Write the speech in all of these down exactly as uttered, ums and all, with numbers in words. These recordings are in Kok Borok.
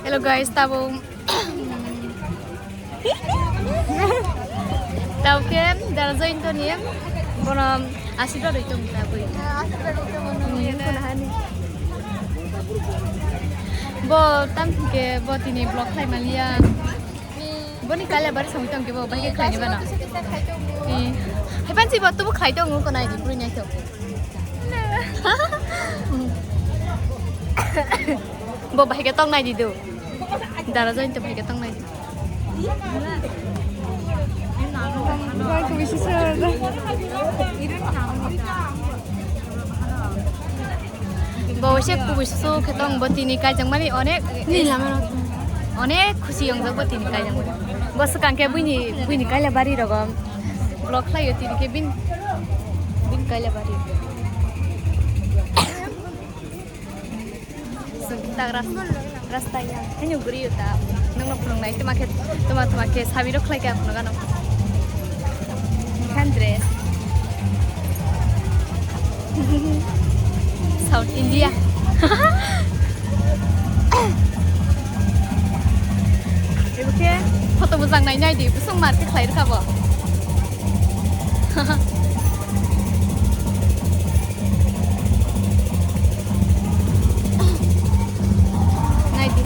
Hello guys, tabuk tabuk khe dara join toni bono asirwad rwi tong tabuk. Bo tam khe bo tini vlog khlai maliya. Boni kaila bari song tong khe bo bai khe khlai bana. Hai pansi bo tubu khlai tong ko nai di puri nai tong. Bo bahai khe tong nai di do. Dara join to bahai khe tong nai di. Bo se kubui su khe tong bo tini kaijak mani onek. Ni lama rok. Onek khusi wngjak bo tini kaijak mani. Bo swkang khe buini buini kaila bari rogo. Vlog khlaio tini khe bin bin kaila bari. Swng tak ras-, rasta ya. Hino guri ta. Nang no phunung nai tuma khe tuma tuma khe sabi rok khlai kha phunung ano. Khan dress. South India. Ibu khe photo bujang nai nai di busung mar khe khlai rwkha bo. Nai di.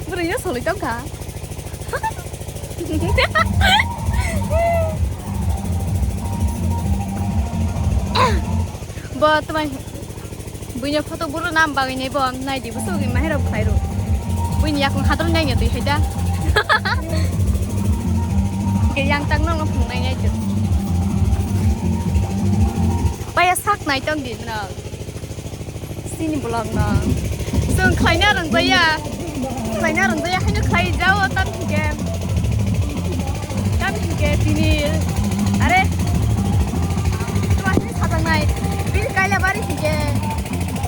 Bwrwi no soloi tong kha. Bo twmai buini photo buru nam bagwi nai bo nai di busu gi mahero khlai ru. Buini yakung hadro nai ngai twi haida. Ke yang tang no phung nai ngai twi. Paya sak nai tong di no. Sini vlog no. Sung khlaina rwngjaya. Khlaina rwngjaya haino khlai jao tam hingke. Tam hingke tini. Are. Tuma hini sajak nai. Bini kaila bari hingke.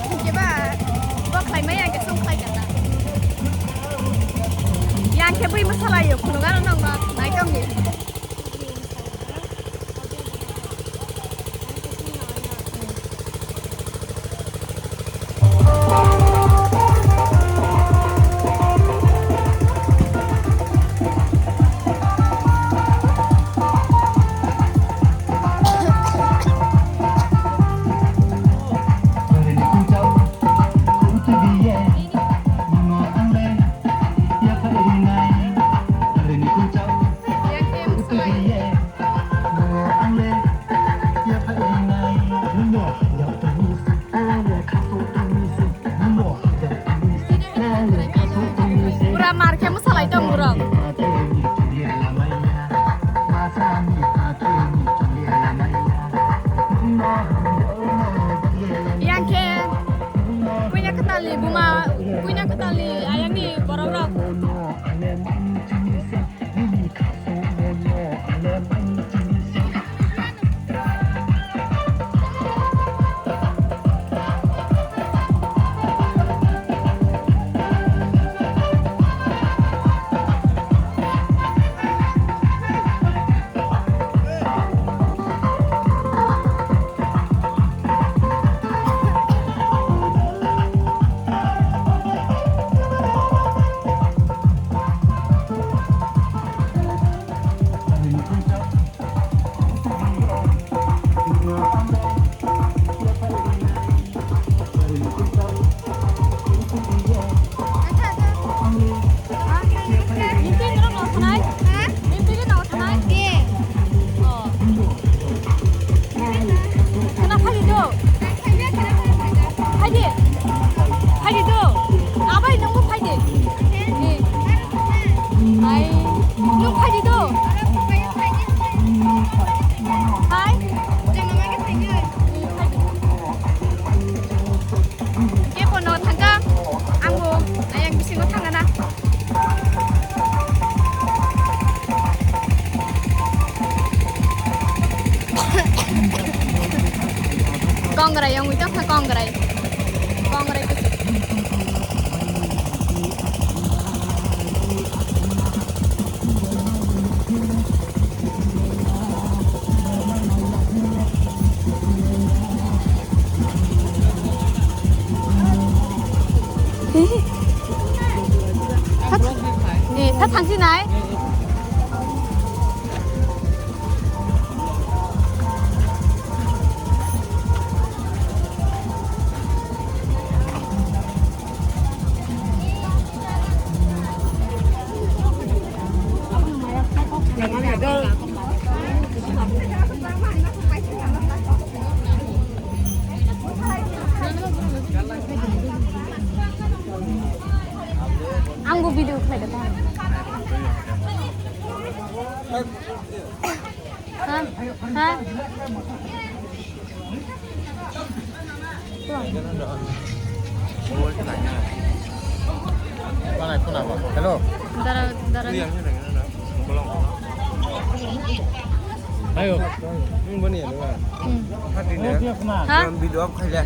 Hingke ba. Bo khlai maya hingke sung khlai jana. Yang ke bui masala yo. Khulunga rwnang ba. Nai tong ni. Pura mar khe mwsalai tong borok. Yang khe puina kwtalni buma, puina kwtalni ayangni borok rok. Khena phaidi do. Phaidi. Phaidi do. Abai nangbo phaidi. Ai, nung phaidi do. Hai. Kebo no thangka. Angbo ayang bisingo thangana. Kongrai, yang udah ke kongrai. Eh, ta thangsi nai. Ang bo video khlai da. Ha? Ha? Hello. Dara, dara. Ayo. Hmm. Ha? Video off khaile.